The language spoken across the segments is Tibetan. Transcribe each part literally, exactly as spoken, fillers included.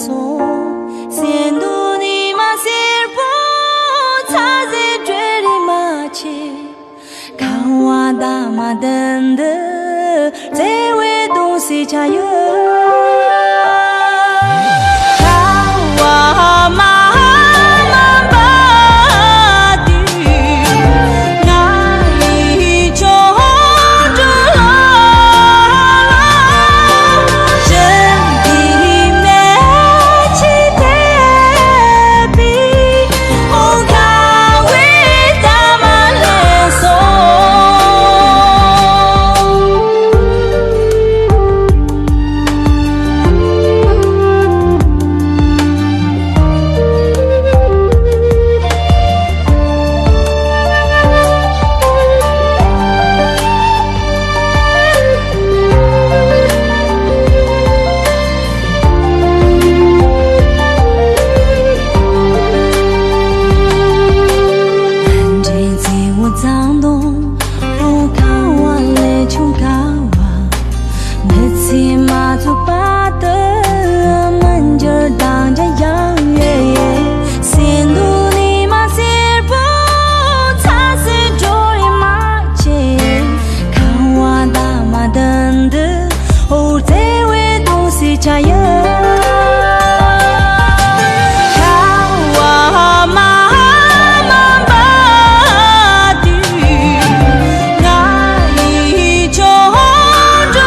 སོང་། སེམས་སྡུག་ནི་མ་སེར་པོ་ཚ་ཟེར་བྲོས་རིག་མ་ཆེ། ཁང་བ་དང་མ་ལྡན་འདི་བརྩེ་བའི་གདུང་སེལ་ཆ་ཡོད། ཁང་བ་མ་མ་པ་དུས་ང་ཡི་ཆོ་འགྲུལ་ལ། འོ་བརྩེ་བའི་གདུང་སེལ་ཆ་ཡོད། ཁ་བ་མ་མ་པ་དུས་ང་ཡི་ཆོ་འགྲུལ་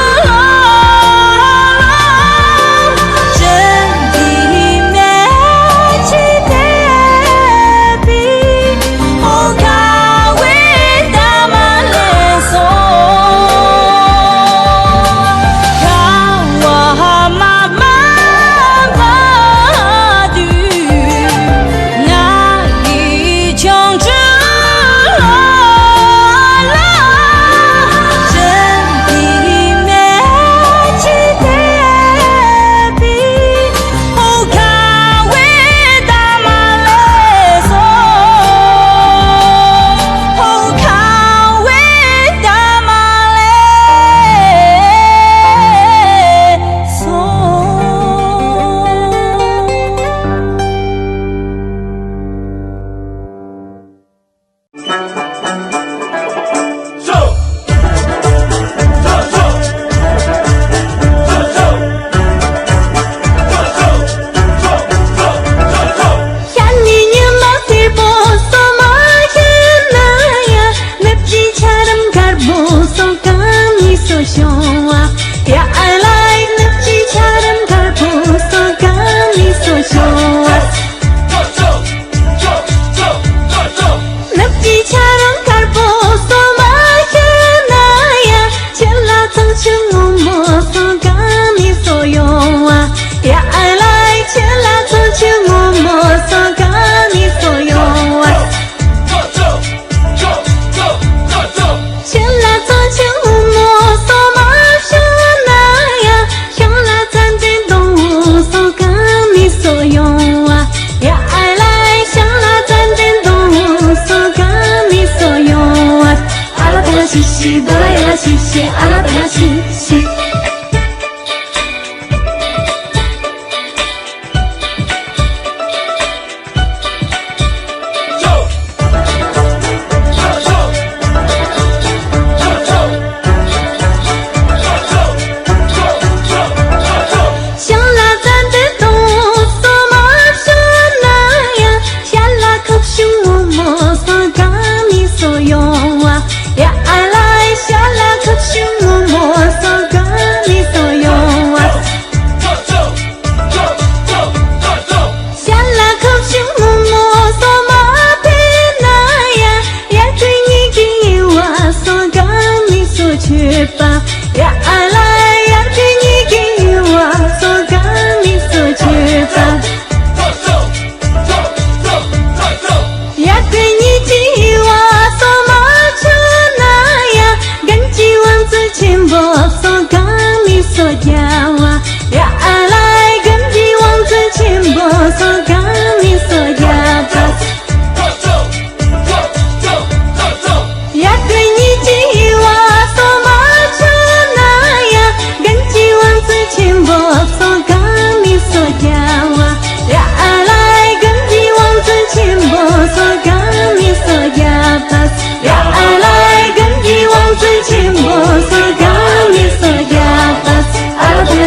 ལ། ཞིང་གི་མེ་ཆི་དེ་བི།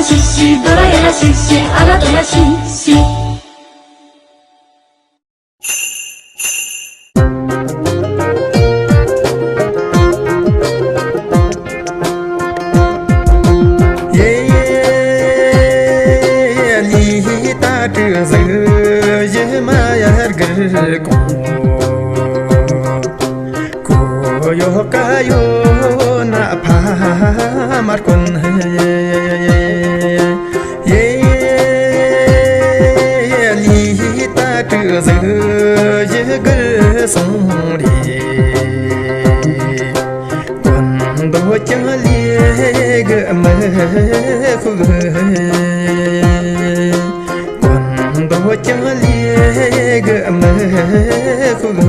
ཤིག་ཤིག་རྡོ་ལ་ཡ་ལ་ཤིག་ཤིག་ཨ་ལ་རྡོ་ལ་ཤིག་ཤིག་ཡེ་ཡེ་ལི་ད་དྲི་ཟིག་ཡེ་མ་ཡར་གིར་གོང་། ཁོ་ཡོ་ཀ་ཡོ་ན་ཕ་མར་ཀུན། ཡེ་ལི་ད་དྲི་ཟིག་ཡེ་གིར་སོང་རེ། ཀུན་རྡོ་ཅང་ལི་གི་མི་ཁུག། ཀུན་རྡོ་ཅང་ལི་གི་མི་ཁུག།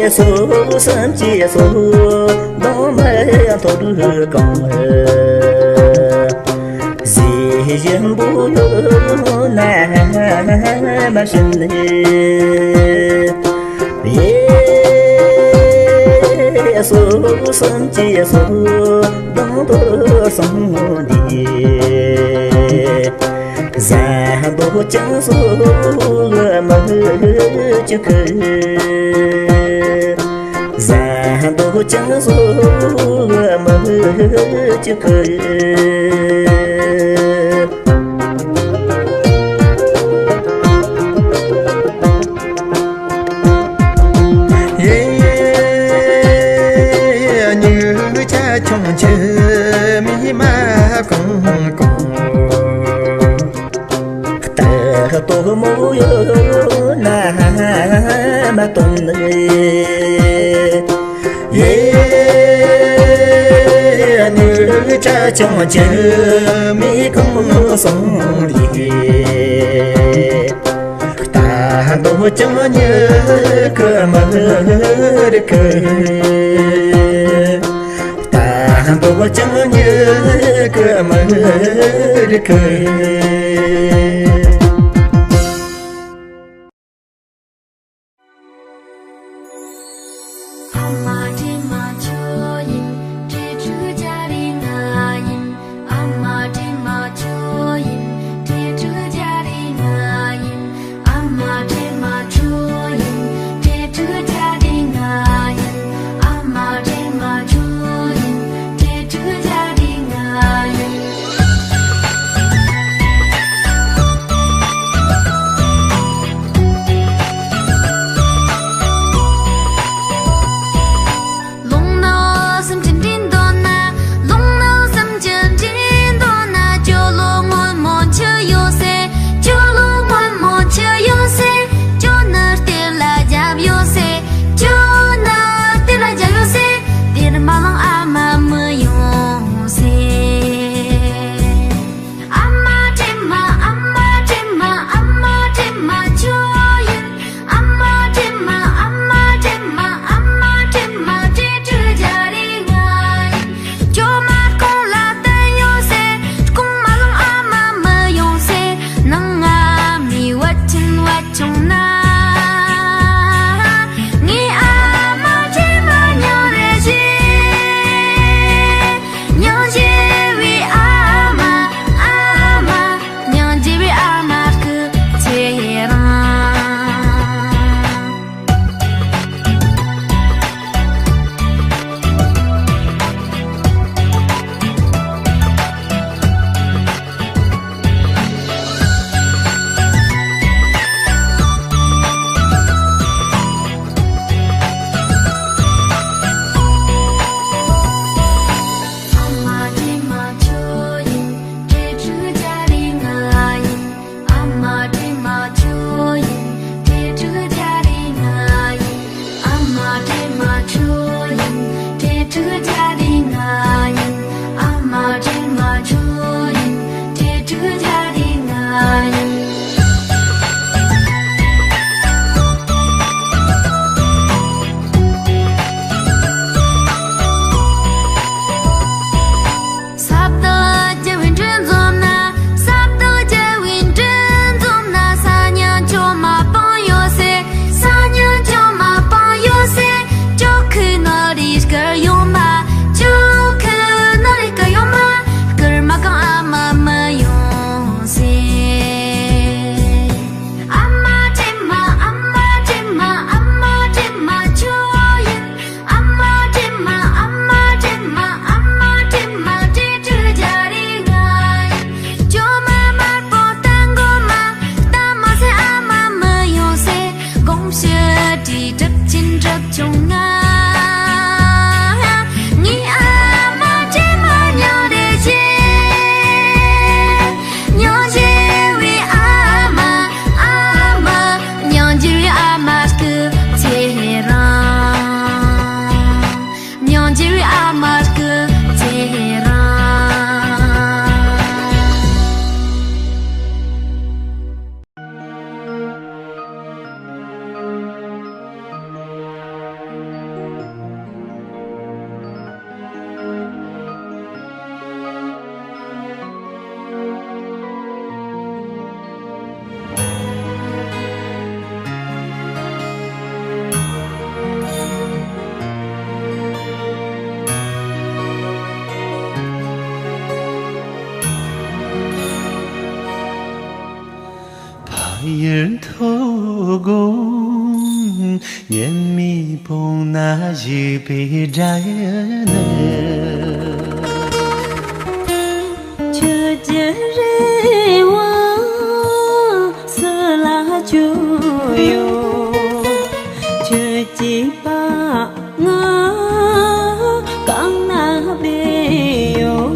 ཡེ་སོ་སམ་ཅི་སོ་དང་མ་ཐོ་རུ་གང་། ཟི་ཞིམ་པོ་ཡོད་ན་མ་ཤི་ནི། ཡེ་སོ་སམ་ཅི་སོ་དང་དོ་སང་དི། ཟ་འདོད་ཅང་སོ་མ་ཅི་ཁི། ཟ་འདོད་ཅང་སོ་མ་ཅི་ཁི། ཡེ་ཡེ་ཉུ་ཆ་ཆུང་ཆུ་མི་མ་གོང་གོང་། ལྟ་རྟོག་མོ་ཡོད་ན་མ་སྟོན་ནི། ཡེ་ནུ་ཆ་ཆུང་ཆུ་མི་གང་སོང་ཡི། ལྟ་རྟོག་ཅང་ཉེ་གི་མི་རིག་གི། ད་འདོད་ཅང་ཉེ་གི་མི་རིག་གི། ཨ་མ་དྲན་མ་ཁྱོད་ཡིན། དྲན་དྲུག་བརྒྱ་རེ་ང་ཡིན། ཨ་མ་དྲན་མ་ཁྱོད་ཡིན། དྲན་དྲུག་བརྒྱ་རེ་ང་ཡིན། ཨ་མ་དྲན་མ་ཁྱོད་ཡིན། དྲན་དྲུག་བརྒྱ་རེ་ང་ཡིན། ཨ་མ་དྲན་མ་ཁྱོད་ཡིན། དྲན་དྲུག་བརྒྱ་རེ་ང་ཡིན། ཡུན་ཐུང་དགོངས། ཉི་མའི་དཔུང་ནག་བཞུགས་པའི་སྒྲ་ཡི་ནི། ཁྱོད་ཀྱི་རེ་བ་སུ་ལ་བཅོལ་ཡོད། ཁྱོད་ཀྱི་པ། ང་གང་ན་བསྡད་ཡོད།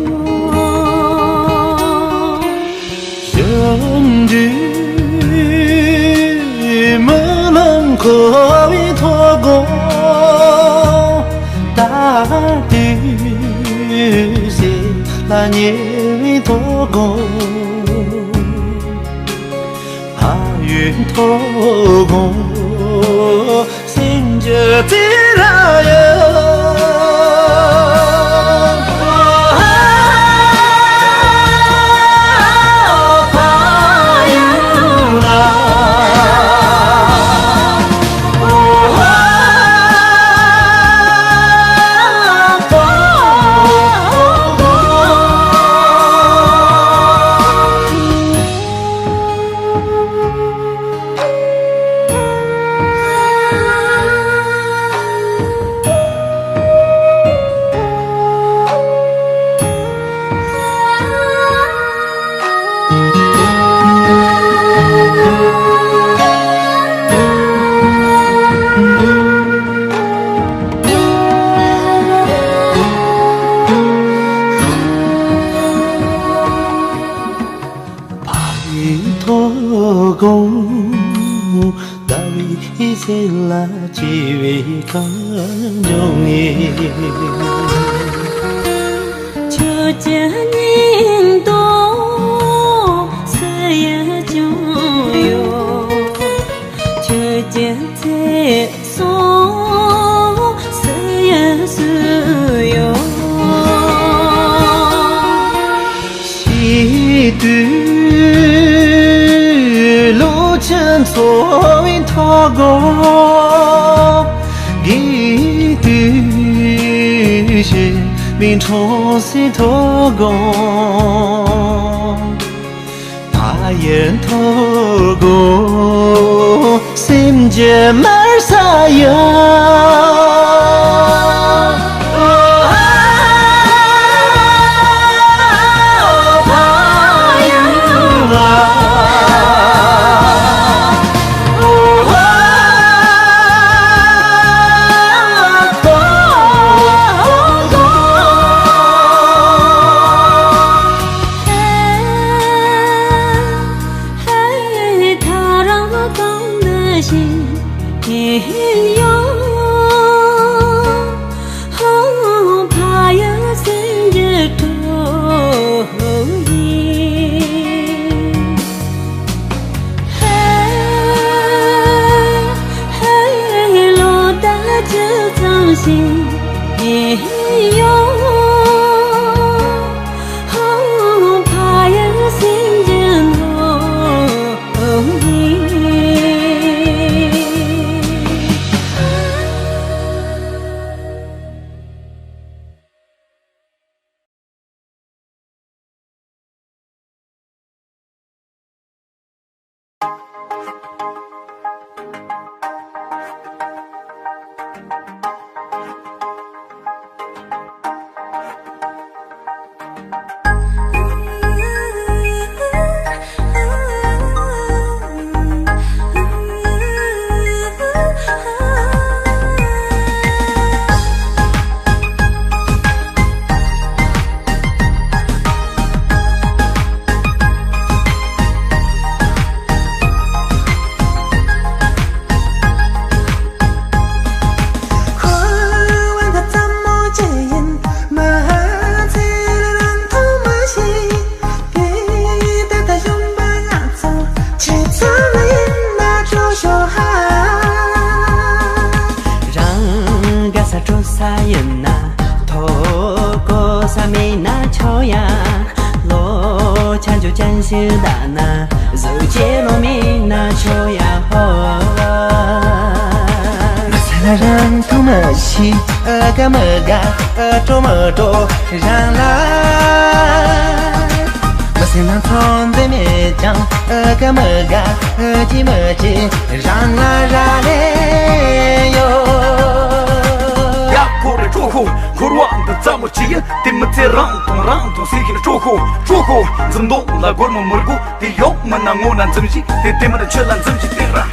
གཞུང་འབྲུ་མི་ལང་འཁོར་བའི་ཐོག་གོ། ད་དུས་སེ་ལ་ཉེ་བའི་ཐོག་གོ། ཕ་ཡུལ་མཐོ་སྒང་སེམས་ཀྱི་རྩེ་ར་ཡོད། ཕ་ཡུལ་མཐོ་སྒང་ཟླ་བའི་ཟེར་ལ་བཅོལ་བའི་གངས་ལྗོངས་ངས། ཁྱོད་ཀྱི་སྙིང་སྟོབས་སུ་ཡི་བྱུང་ཡོད། ཁྱོད་ཀྱི་ཚེ་སྲོག་སུ་ཡི་བསུ་ཡོད། ཤི་དུས་ལོ་ཆེན་འཚོ་བའི་ཐོག་གོ། རྒས་དུས་ཞི་མི་འཁྲུངས་སའི་ཐོག་གོ། ཕ་ཡུལ་མཐོ་སྒང་སེམས་ཀྱི་དམར་ས་ཡོད། རང་དགའ་ས་སྤྲོ་ས་ཡིན་ན། ཐོ་གོ་ས་མེད་ན་ཆོག་ཡ། ལོ་ཆ་འཇོ་ཅན་ཞིག་ད་ན། གཟུགས་ཅན་ལོ་མེད་ན་ཆོག་ཡ་ཧོ། ང་ས་ལ་རང་ཐུག་མ་ཤི། ཨ་དགའ་མ་དགའ། ཨ་སྤྲོ་མ་སྤྲོ་རང་ལ། ང་ སེམས་ནང་ཚོར་འཛིན་མེད་ཀྱང་ཨ་དགའ་མི་དགའ་ཨ་ཅི་མི་ཅི་རང་ལ་རག་ལས་ཡོད། ཡ་ཁོ་རེ་ཁྲོ་ཁོ། འཁོར་བ་འདི་ཙམ་མོ་ཅི་ཡིན། དེ་མི་ཚེ་རང་དང་རང་དང་ཟེར་གྱིན་ཁྲོ་ཁོ་ཁྲོ་ཁོ། འཛུམ་མདོག་ལ་སྒོར་མོ་མི་དགོས། དེ་ཡོག་མིན་ན་ངོ་ན་འཛུམ་ཞིག་དེ་དེ་མིན་ཆུ་ལ་འཛུམ་ཞིག་སྟེར་ར།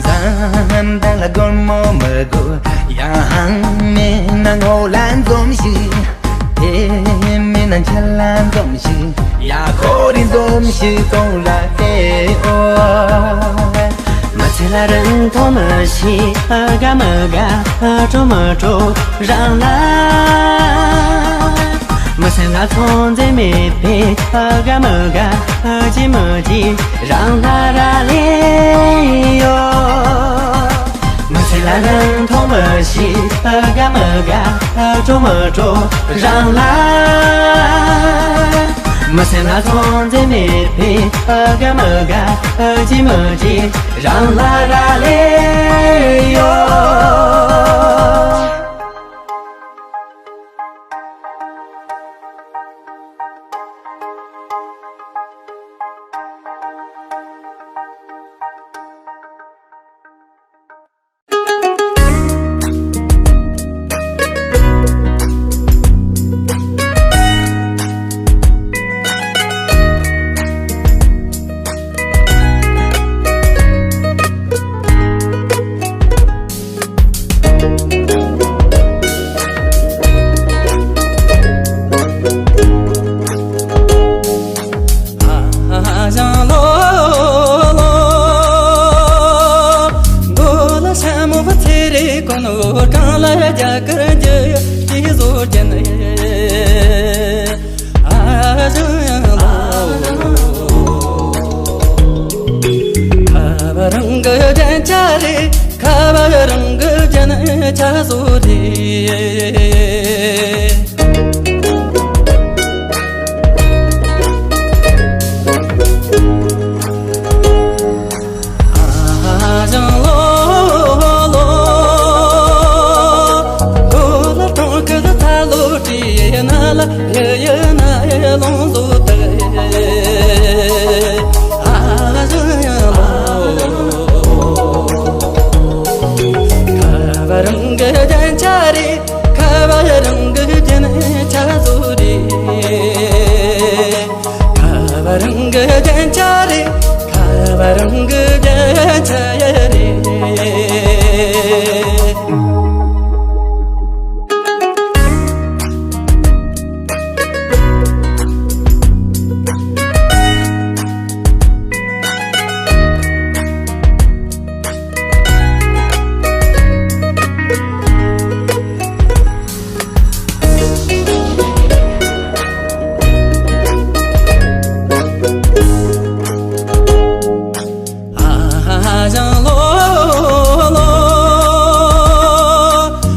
འཛམ་བུ་གླིང་ལ་སྒོར་མོ་མི་དགོས། ཡང་མིན་ན་ངོ་ལ་འཛུམ་ཞིག་དེ་མིན་ན་ཆུ་ལ་འཛུམ་ཞིག་ཡ་ཁོ་རེ་འཛུམ་ཞིག་གཏོང་ལ་ཨེ་ཨོ། མི་ཚེ་ལ་རིན་ཐང་མི་ཤེས། ཨ་དགའ་མི་དགའ། ཨ་སྤྲོ་མི་སྤྲོ་རང་ལ། མི་སེམས་ལ་ཚོར་འཛིན་མེད་པས། ཨ་དགའ་མི་དགའ། ཨ་ཅི་མི་ཅི་རང་ལ་རག་ལས་ཡོད། མི་སེམས་ལ་རིན་ཐང་མི་ཤེས། ཨ་དགའ་མི་དགའ། ཨ་སྤྲོ་མི་སྤྲོ་རང་ལ། མི་སེམས་ལ་ཚོར་འཛིན་མེད་པས། ཨ་དགའ་མི་དགའ། ཨ་ཅི་མི་ཅི་རང་ལ་རག་ལས་ཡོད། ཨ་ཞང་ལོ་ལོ། མདོ་ལ་ཤ་མོ་བ་ཚེ་རེ་གོ་ནོ་གང་ལ་རྒྱ་གར་རྒྱུ་ཡོད་ཀྱི་བཟོ་རྒྱུ་ནི། ཨ་ཞང་ལོ། ཁ་བ་རང་གི་རྒྱན་ཆ་རེད། ཁ་བ་རང་གི་རྒྱན་ཆ་བཟོ་རེད། ཨ་ཞང་ལོ་ལོ། ལོ་ལ་གྲོང་ཁྱེར་ཚ་ལོ་བྲིས་ན་ལ་ཡ་ཡ་ན་ཡ་ལོང་བཟོ་ད། ཨ་ཞང་ལོ། ཁ་བ་རང་གི་རྒྱན་ཆ་རེད། ཁ་བ་རང་གི་རྒྱན་ཆ་བཟོ་རེད། ཁ་བ་རང་གི་རྒྱན་ཆ་རེད། ཁ་བ་རང་གི་རྒྱན་ཆ་རེད། ཨ་ཞང་ལོ་ལོ།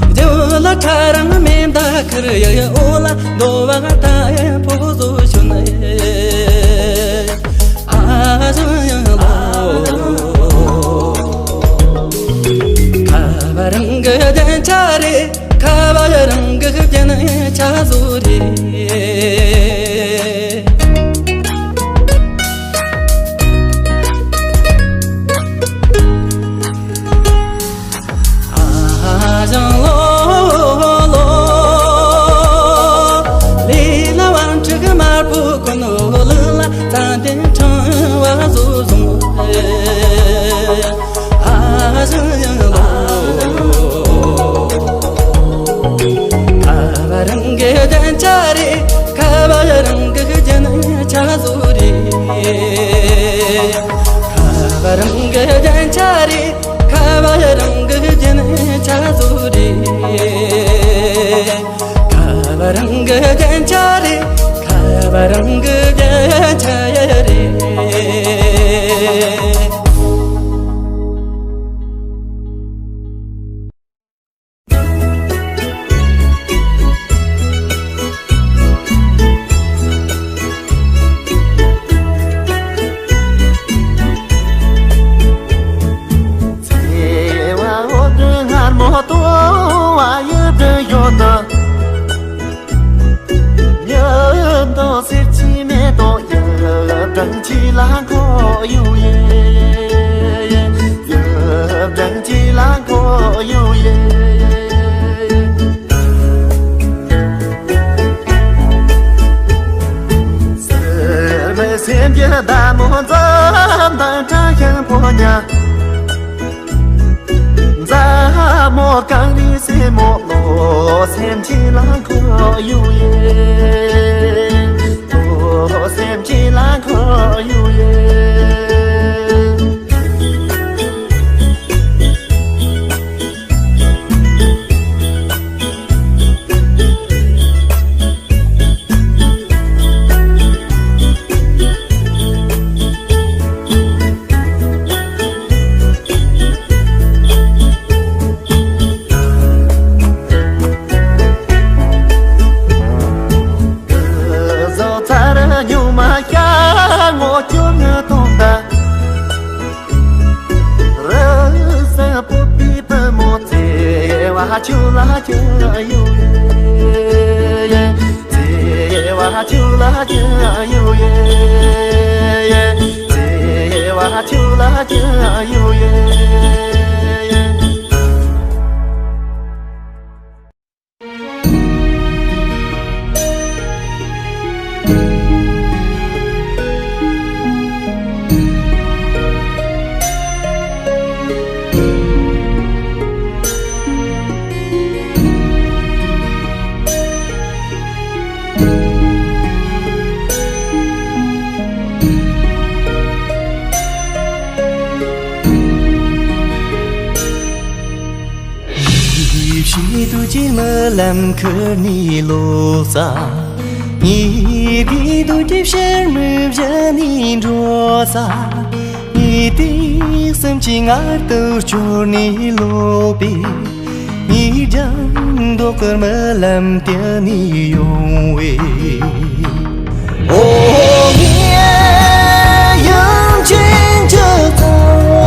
རྒྱུ་ལ་ཁྲ་རང་མེ་མདའ་ཁུར་ཡ་ཡ་འོ་ལ་རྡོ་བ་ད་ཡ་ཕོ་བཟོ་ཤུ་ནི། ཨ་ཞང་ལོ། ཁ་བ་རང་གི་རྒྱན་ཆ་རེད། ཁ་བ་རང་གི་རྒྱན་ཆ་བཟོ་རེད། ཨ་ཞང་ལོ་ལོ། ལི་ལ་ཝང་ཁྲི་གི་དམར་པོ་ཀུན་ལ་ཙན་དན་ཕྲེང་བ་བཟོ་བཟུང་། ཨ་ཞང་ལོ། ཁ་བ་རང་གི་རྒྱན་ཆ་རེད། བ་ཡི་བྲན་ཡོད་དོ། ཉི་ཟླ་སེར་ཆེན་མེ་ཏོག་ཡི་བྲན་གྱི་ལ་འཁོར་ཡོད་ཡེ། ཡི་བྲན་གྱི་ལ་འཁོར་ཡོད་ཡེ། སེར་མོ་སེམས་ཀྱི་མདའ་མོ་འཛུམ་མདངས་བཀྲ་ཤིས་ཕོ་ཉ། མཛའ་མོ་གངས་རིའི་སྲས་མོ་ལོ། སེམས་ཅན་ལ་འཁོར་ཡོད་ཡེ། ལོ། སེམས་ཅན་ལ་འཁོར་ཡོད་ཡེ། བཟོ་ཚར་ཉུང་མ་ཤ་ངོ་བཅོ་ལྔ་གཏོང་ད། རི་སེང་སྤོབས་པའི་བུ་མོ་བརྩེ་བ་ཁྱོད་ལ་སྐྱོན་ཡོད་ཡེ། བརྩེ་བ་ཁྱོད་ལ་སྐྱོན་ཡོད་ཡེ། བརྩེ་བ་ཁྱོད་ལ་སྐྱོན་ཡོད་ཡེ། ཡིད་ཕྱི་དུས་ཀྱི་རྨི་ལམ་ཁུར་ནས་ལོག་ས། ཉི་ཟླའི་དུས་ཀྱི་ཕྱིར་མིག་བཞི་ནས་འགྲོ་ས། ཉི་ཟླའི་གསུམ་གྱི་མངལ་དུ་སྐྱོར་ནས་ལོག་པའི། ཉིན་རྒྱང་མདོག་གི་རྨི་ལམ་དེ་ནས་ཡོང་བའི། ཨོ་ངའི་ཡུམ་ཆེན་གྱི་ཚ་བོ།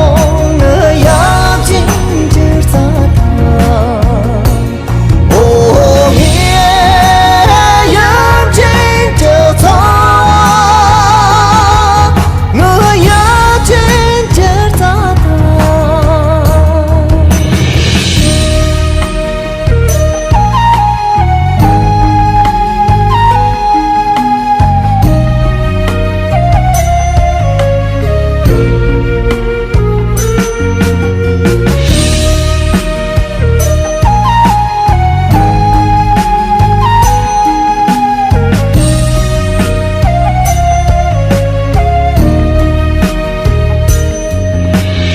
ངའི་ཡབ་ཆེན་གྱི་རྩྭ་ཐང་། ཨོ་ངའི་ཡུམ་ཆེན་གྱི་ཚ་བོ། ངའི་ཡབ་ཆེན་གྱི་རྩྭ་ཐང་།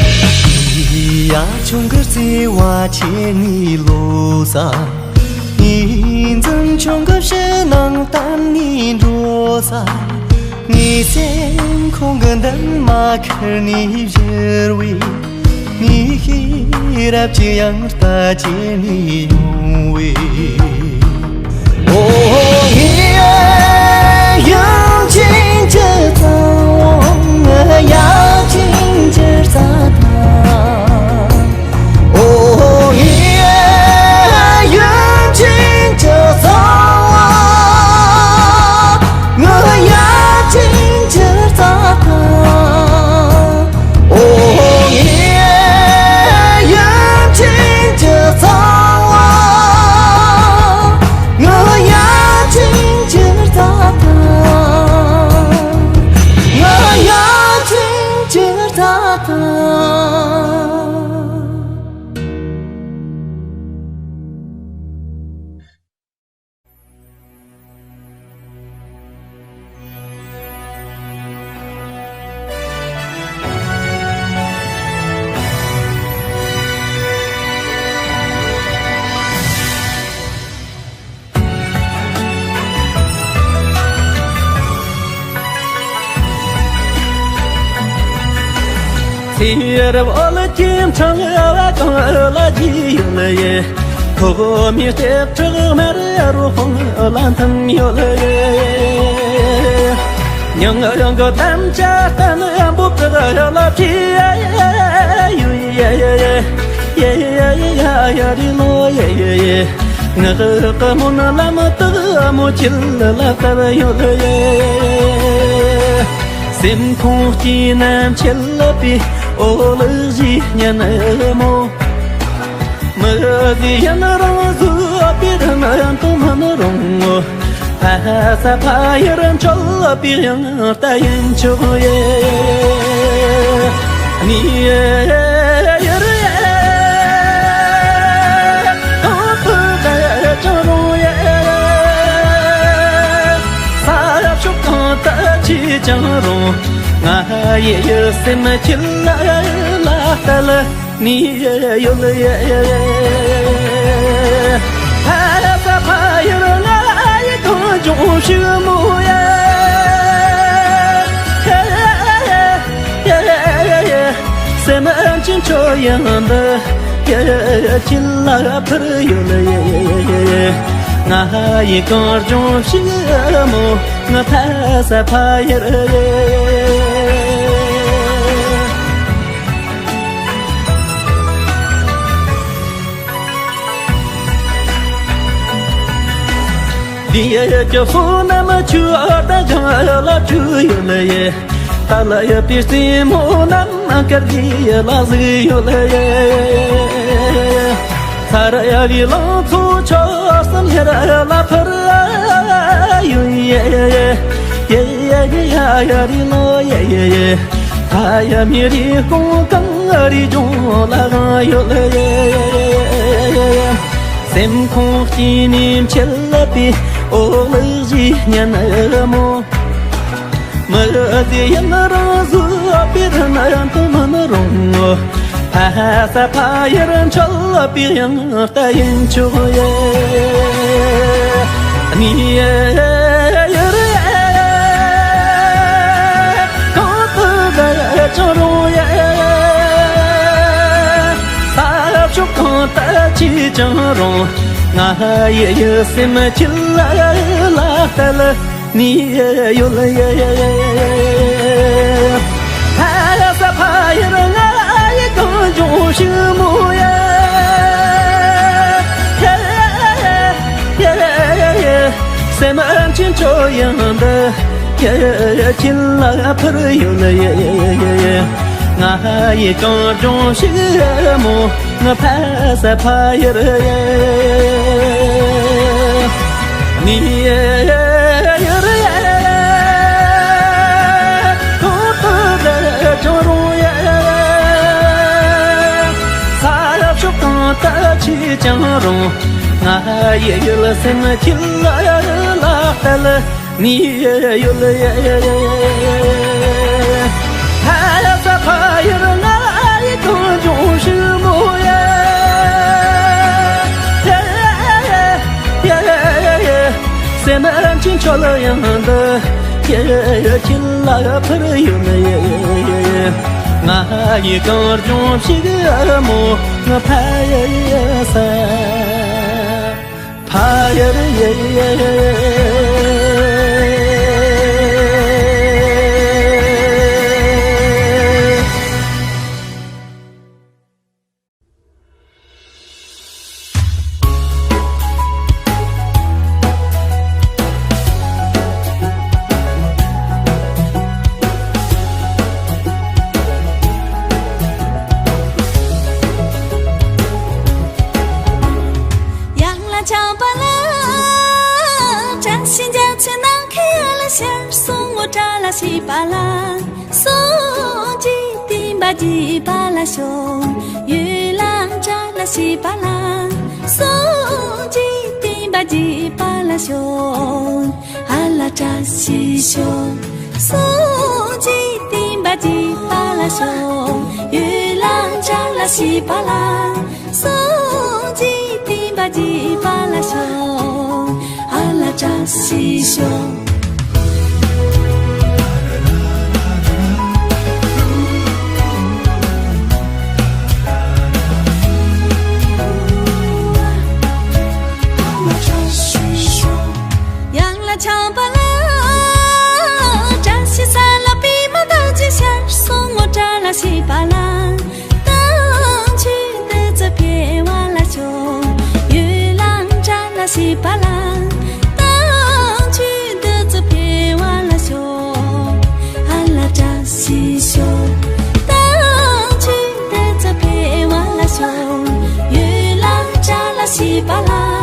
ཡ་ཆུང་གི་བརྩེ་བ་ཁྱེར་ནས་ལོག་ས། ཉིན་འཛིན་ཆུང་གི་ཕྱི་ནང་བལྟས་ནས་འགྲོ་ས། ངའི་སེམས་ཁོང་གི་འདུན་མ་ཁུར་ནས་བཞུར་བའི། ངའི་ཤེས་རབ་ཀྱི་དབྱངས་རྟ་ཁྱེར་ནས་ཡོང་བའི། ཨོ་ངའི་ཡུམ་ཆེན་གྱི་ཚ་བོ། ངའི་ཡབ་ཆེན་གྱི་རྩྭ་ཐང་། ཨོ་ངའི་ཡུམ་ཆེན་གྱི་ཚ་བོ། ངའི་ཡབ་ཆེན་གྱི་རྩྭ་ཐང་། ཨོ་ངའི་ཡུམ་ཆེན་གྱི་ཚ་བོ། ངའི་ཡབ་ཆེན་གྱི་རྩྭ་ཐང་། ངའི་ཡབ་ཆེན་གྱི་རྩྭ་ཐང་། ཚེ་རབས་འོལ་གྱི་འཕྲང་བ་གང་ལ་རྒྱུས་ཡོད་ཡེ། ཐོག་མའི་ལྟེ་ཁྲག་དམར་རུ་ཧོང་ལ་འཐིམ་ཡོད་ཡེ། མྱང་ཡང་གི་དམ་བཅའ་གཏན་འབུབ་པའི་ལ་བྲིས་ཡོད་ཡེ། ཡ་རི་ལོ་ཡེ་ཡེ་ཡེ། ངག་གི་མོན་ལམ་དུ་མོ་ཁྱེད་ལ་བསྟར་ཡོད་ཡེ། སེམས་ཁོང་སྐྱིད་རྣམས་ཁྱེད་ལ་པའི་འོ་ལུག་བཞིན་སྙན་མོ། མི་ཟི་ཡན་རང་བཟོས་པའི་རིན་དུ་མིན་རུང་ངོ་། ཕ་ས་ཕ་ཡུལ་འཕྲོད་པའི་དབྱངས་རྟ་ཡིན་ཆོག་ཡེ། ནི་ཡེ་ཡུལ་ཡེ། གང་དུ་བསྡད་ཀྱང་རུང་ཡེ། ས་ཕྱོགས་གང་དུ་ཆས་ཀྱང་རུང་། ང་ཡི་ཡུལ་སེམས་ཁྱེད་ལ་ལ་ལྟ་ལ། ནི་ཡོད་ཡེ། ཕ་ས་ཕ་ཡུལ་ང་ཡི་གངས་ལྗོངས་ཕྱུག་མོ་ཡེ། སེམས་ཅན་ཁྱོད་ཡང་འདི་ཡེ་ཁྱེད་ལ་ཕུར་ཡོད་ཡེ། ང་ཡི་གངས་ལྗོངས་ཕྱུག་མོ་ང་ཕ་ས་ཕ་ཡུལ་ཡེ། འདི་ཡི་ཀྱི་ཕུ་ནམ་ཆུ་ཨ་ད་ཇང་ལ་ཆུ་ཡོད་ལ་ཡེ། ད་ལ་ཡི་པི་སི་མོ་ནམ་ཀར་གི་ལ་ཟི་ཡོད་ལ་ཡེ། ཚ་ར་ཡ་བི་ལང་ཚོ་ཆོ་སམ་ཡ་ར་ལ་ཕར་ཡོད་ཡེ། ཡེ་ཡེ་ཡ་ཡ་རི་ལོ་ཡེ་ཡེ་ཡེ། ཨ་ཡ་མི་རི་ཀོང་ཀང་རི་ཇོང་ལ་གང་ཡོད་ལ་ཡེ། སེམས་ཁོང་སྐྱིད་ནི་མཆེད་ལ་པི་འོ་ལུག་བཞིན་སྙན་མོ། མི་ཟི་ཡན་རང་བཟོས་པའི་རིན་དུ་མིན་རུང་ངོ་། ཕ་ས་ཕ་ཡུལ་འཕྲོད་པའི་དབྱངས་རྟ་ཡིན་ཆོག་ཡེ། ནི་ཡེ་ཡུལ་ཡེ། གང་དུ་བསྡད་ཀྱང་རུང་ཡེ། ས་ཕྱོགས་གང་དུ་ཆས་ཀྱང་རུང་། ང་ཡི་ཡུལ་སེམས་ཁྱེད་ལ་ལ་ལྟ་ལ། ནི་ཡོད་ལ་ཡེ། ཕ་ས་ཕ་ཡུལ་ང་ཡི་གངས་ལྗོངས་ཕྱུག་མོ་ཡེ། སེམས་ཅན་ཁྱོད་ཡང་འདི་ཡེ་ཁྱེད་ལ་ཕུར་ཡོད་ལ་ཡེ། ང་ཡི་གངས་ལྗོངས་ཕྱུག་མོ། ང་ཕ་ས་ཕ་ཡུལ་ཡེ། ནི་ཡེ་ཡུལ་ཡེ། གང་དུ་བསྡད་ཀྱང་རུང་ཡེ། ས་ཕྱོགས་གང་དུ་ཆས་ཀྱང་རུང་། ང་ཡི་ཡུལ་སེམས་ཁྱེད་ལ་ལ་ལྟ་ལ། ནི་ཡོད་ལ་ཡེ། ཕ་ས་ཕ་ཡུལ་ང་ཡི་གངས་ལྗོངས་ཕྱུག་མོ་ཡེ། ཡེ་ཡེ་ཡེ། སེམས་ཅན་ཁྱོད་ལ་ཡང་འདི་ཡེ་ཁྱེད་ལ་ཕུར་ཡོད་ལ་ཡེ། ང་ཡི་གངས་ལྗོངས་ཕྱུག་མོ་ང་ཕ་ཡུལ་ས། ཕ་ཡུལ་ཡེ། ཡང་ལ་ཆགས་པ་ལ། བཀྲ་ཤིས་རྒྱ་མཚོའི་ནམ་མཁའི་ཡ་ལ་ཤར། སོང་ངོ་བཀྲ་ལ་ཤིས་པ་ལ། སོང་ཅི་བསྟན་པ་རྒྱས་པ་ལ་ཤོག་ཡུལ་ལ་བཀྲ་ལ་ཤིས་པ་ལ། སོང་ཅི་བསྟན་པ་རྒྱས་པ་ལ་ཤོག་ཨ་ལ་བཀྲ་ཤིས་ཤོག་སོང་ཅི་བསྟན་པ་རྒྱས་པ་ལ་ཤོག་ཡུལ་ལ་བཀྲ་ལ་ཤིས་པ་ལ། སོང་ཅི་བསྟན་པ་རྒྱས་པ་ལ་ཤོག་ཨ་ལ་བཀྲ་ཤིས་ཤོག་ཡང་ལ་ཆགས་པ་ལ། བཀྲ་ཤིས་ས་ལ་པདྨ་དར་གྱི་ཞལ། སོང་ངོ་བཀྲ་ལ་ཤིས་པ་ལ། དམ་ཆོས་འདི་ཚུ་འཕེལ་བ་ལ་ཤོག་བྱིས་པ་ལ།